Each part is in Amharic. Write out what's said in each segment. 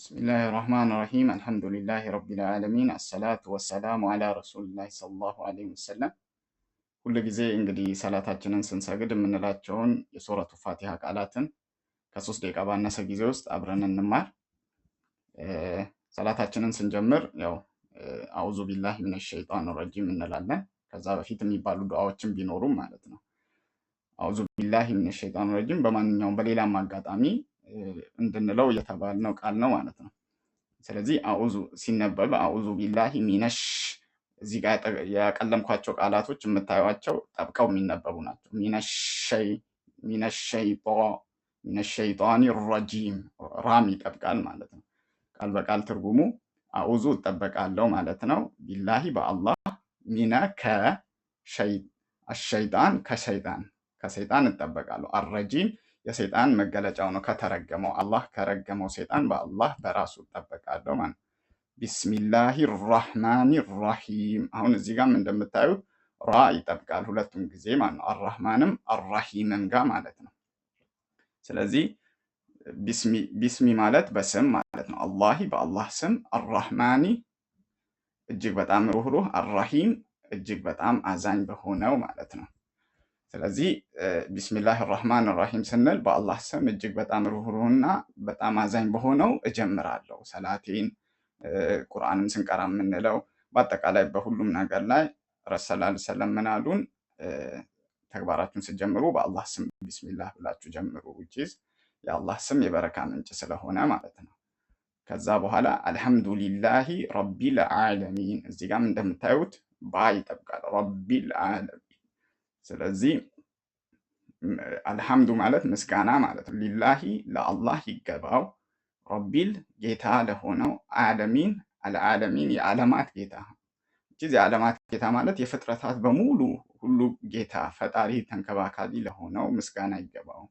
بسم الله الرحمن الرحيم الحمد لله رب العالمين الصلاة والسلام على رسول الله صلى الله عليه وسلم። ሁል ጊዜ እንግዲህ ሰላታችንን ስንሰግድ የምንላቸውን የሱረቱ ፋቲሃ ቃላትን ከ3 ደቂቃ ባነሰ ጊዜ ውስጥ አብረን እንማር። ሰላታችንን ስንጀምር ያው أعوذ بالله من الشيطان الرجيم እንላለን። ከዛ በፊት የሚባሉ ዱዓዎችን ቢኖሩም ማለት ነው። أعوذ بالله من الشيطان الرجيم በማንኛውም በሌላም አጋጣሚ እንድንለው የተባልነው ቃል ነው ማለት ነው። ስለዚህ أعوذ ሲነበብ أعوذ بالله من الش እዚህ ጋር ያቀለምኳቸው ቃላቶች የምታዩቸው ጠብቀው የሚነበቡ ናቸው። من الشيطان الرجيم ራም ይጠብቃል ማለት ነው። ቃል በቃል ትርጉሙ أعوذ እጠበቃለሁ ማለት ነው። بالله በአላህ፣ من ከ الشيطان ከሰይጣን እጠበቃለሁ። الرجيم የሰይጣን መገለጫው ነው። ከተረገመው፣ አላህ ከረገመው ሰይጣን በአላህ በራሱ እጠበቃለሁ ማለት ነው። بسم الله الرحمن الرحيم። አሁን እዚህ ጋርም እንደምታዩት ራ ይጠብቃል ሁለቱም ጊዜ ማለት ነው። الرحمن ም الرحيم ም ጋር ማለት ነው። ስለዚህ بسم ማለት በስም ማለት ነው። الله በአላህ ስም፣ الرحمن እጅግ በጣም ሩህሩህ፣ الرحيم እጅግ በጣም አዛኝ በሆነው ማለት ነው። ስለዚህ بسم الله الرحمن الرحيم ስንል በአላህ ስም እጅግ በጣም ሩህሩህና በጣም አዛኝ በሆነው እጀምራለሁ ሰላቴን። ቁርአንም ስንቀራ የምንለው በአጠቃላይ በሁሉም ነገር ላይ ረሱል ሰለም ምን አሉን? ተግባራችሁን ስትጀምሩ በአላህ ስም ቢስሚላህ ብላችሁ ጀምሩ። Which is የአላህ ስም የበረካ ምንጭ ስለሆነ ማለት ነው። ከዛ በኋላ الحمد لله رب العالمين። እዚህ ጋም እንደምታዩት ባ ይጠብቃል። رب العالمين። ስለዚህ الحمد ማለት ምስጋና ማለት ነው። لله ለአላህ ይገባው፣ رب ጌታ ለሆነው፣ العالمين العالمين የዓለማት ጌታ። የዓለማት ጌታ ማለት የፍጥረታት በሙሉ ሁሉ ጌታ፣ ፈጣሪ፣ ተንከባካቢ ለሆነው ምስጋና ይገባው።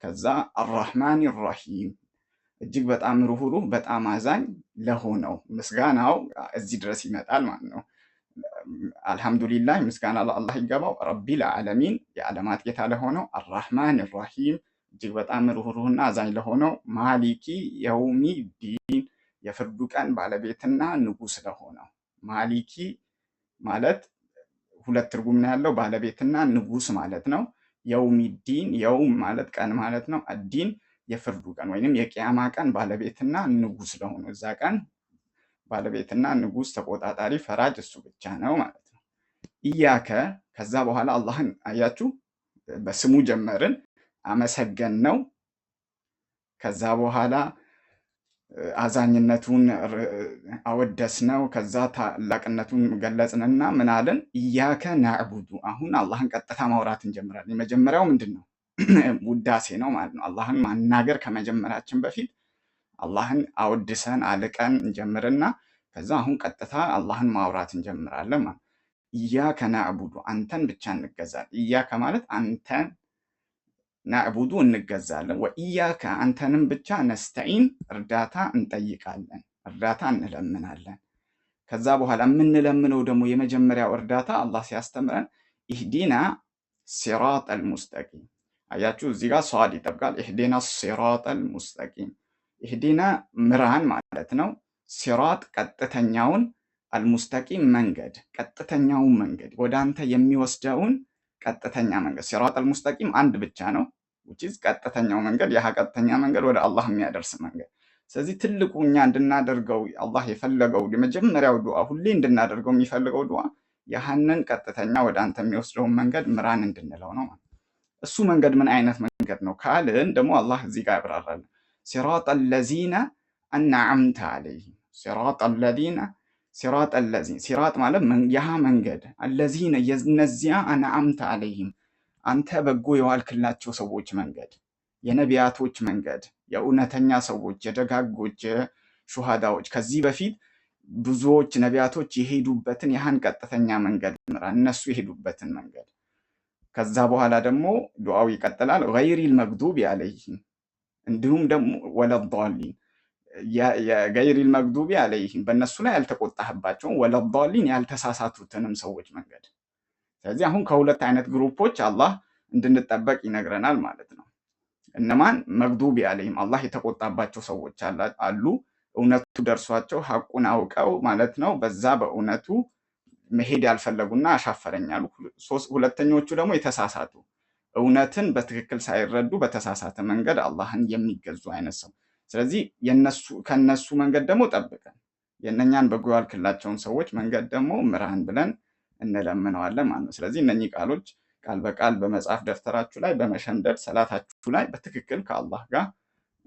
ከዛ الرحمن الرحيم እጅግ በጣም ሩህሩህ በጣም አዛኝ ለሆነው ምስጋናው እዚህ ድረስ ይመጣል ማለት ነው። الحمد لله ምስጋና ለአላህ ይገባው፣ رب العالمين የዓለማት ጌታ ለሆነው፣ الرحمن الرحيم እጅግ በጣም ሩህሩህና አዛኝ ለሆነው፣ مالك يوم الدين የፍርዱ ቀን ባለቤትና ንጉስ ለሆነው። مالك ማለት ሁለት ትርጉም ነው ያለው፣ ባለቤትና ንጉስ ማለት ነው። يوم الدين፣ يوم ማለት ቀን ማለት ነው። الدين የፍርዱ ቀን ወይንም የቅያማ ቀን ባለቤትና ንጉስ ለሆነው፣ እዛ ቀን ባለቤትና ንጉስ፣ ተቆጣጣሪ፣ ፈራጅ እሱ ብቻ ነው ማለት ነው። إياك ከዛ በኋላ አላህን አያችሁ፣ በስሙ ጀመርን፣ አመሰገን ነው። ከዛ በኋላ አዛኝነቱን አወደስ ነው። ከዛ ታላቅነቱን ገለጽንና ምን አልን? إياك نعبد። አሁን አላህን ቀጥታ ማውራት እንጀምራለን። የመጀመሪያው ምንድን ነው? ውዳሴ ነው ማለት ነው። አላህን ማናገር ከመጀመራችን በፊት አላህን አወድሰን አልቀን እንጀምርና ከዛ አሁን ቀጥታ አላህን ማውራት እንጀምራለን ማለት። إياك نعبد አንተን ብቻ እንገዛለን። إياك ማለት አንተን፣ نعبد እንገዛለን። وإياك አንተንም ብቻ፣ نستعين እርዳታ እንጠይቃለን፣ እርዳታ እንለምናለን። ከዛ በኋላ የምንለምነው ደግሞ የመጀመሪያው እርዳታ አላህ ሲያስተምረን اهدنا الصراط المستقيم። አያችሁ፣ እዚህ ጋር ሷድ ይጠብቃል። اهدنا الصراط المستقيم። اهدنا ምራን ማለት ነው። صراط ቀጥተኛውን፣ المستقيم መንገድ፣ ቀጥተኛውን መንገድ፣ ወደ አንተ የሚወስደውን ቀጥተኛ መንገድ። صراط المستقيم አንድ ብቻ ነው፣ which is ቀጥተኛው መንገድ፣ ያህ ቀጥተኛ መንገድ ወደ አላህ የሚያደርስ መንገድ። ስለዚህ ትልቁ እኛ እንድናደርገው አላህ የፈለገው የመጀመሪያው ዱዓ፣ ሁሌ እንድናደርገው የሚፈልገው ዱዓ ያህንን ቀጥተኛ ወደ አንተ የሚወስደውን መንገድ ምራን እንድንለው ነው። እሱ መንገድ ምን አይነት መንገድ ነው ካልን ደግሞ አላህ እዚህ ጋር ያብራራል። صراط الذين أنعمت عليهم። صراط الذين፣ صراط الذين፣ صراط ማለት ያህ መንገድ፣ الذين የነዚያ፣ أنعمت عليهم አንተ በጎ የዋልክላቸው ሰዎች መንገድ፣ የነቢያቶች መንገድ፣ የእውነተኛ ሰዎች፣ የደጋጎች፣ የሹሃዳዎች፣ ከዚህ በፊት ብዙዎች ነቢያቶች የሄዱበትን ያህን ቀጥተኛ መንገድ ምራ፣ እነሱ የሄዱበትን መንገድ። ከዛ በኋላ ደግሞ ዱዓው ይቀጥላል። غير المغضوب عليهم እንዲሁም ደግሞ ولا الضالين። غير المغضوب عليهم በእነሱ ላይ ያልተቆጣህባቸውን፣ ولا الضالين ያልተሳሳቱትንም ሰዎች መንገድ። ስለዚህ አሁን ከሁለት አይነት group ኦች አላህ እንድንጠበቅ ይነግረናል ማለት ነው። እነማን? مغضوب عليهم አላህ የተቆጣባቸው ሰዎች አሉ። እውነቱ ደርሷቸው ሐቁን አውቀው ማለት ነው በዛ በእውነቱ መሄድ ያልፈለጉና አሻፈረኝ ያሉ። ሁለተኞቹ ደግሞ የተሳሳቱ፣ እውነትን በትክክል ሳይረዱ በተሳሳተ መንገድ አላህን የሚገዙ አይነት ሰው። ስለዚህ የነሱ ከነሱ መንገድ ደግሞ ጠብቀን፣ የእነኛን በጎ ያልክላቸውን ሰዎች መንገድ ደግሞ ምራን ብለን እንለምነዋለን ማለት ነው። ስለዚህ እነኚህ ቃሎች ቃል በቃል በመጻፍ፣ ደብተራችሁ ላይ በመሸምደድ፣ ሰላታችሁ ላይ በትክክል ከአላህ ጋር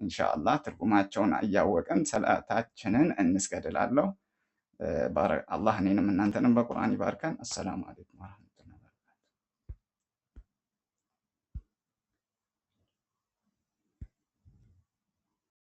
ኢንሻአላህ ትርጉማቸውን እያወቅን ሰላታችንን እንስገድላለሁ። አላህ እኔንም እናንተንም በቁርአን ይባርከን። አሰላሙ አለይኩም ወረህመቱላህ።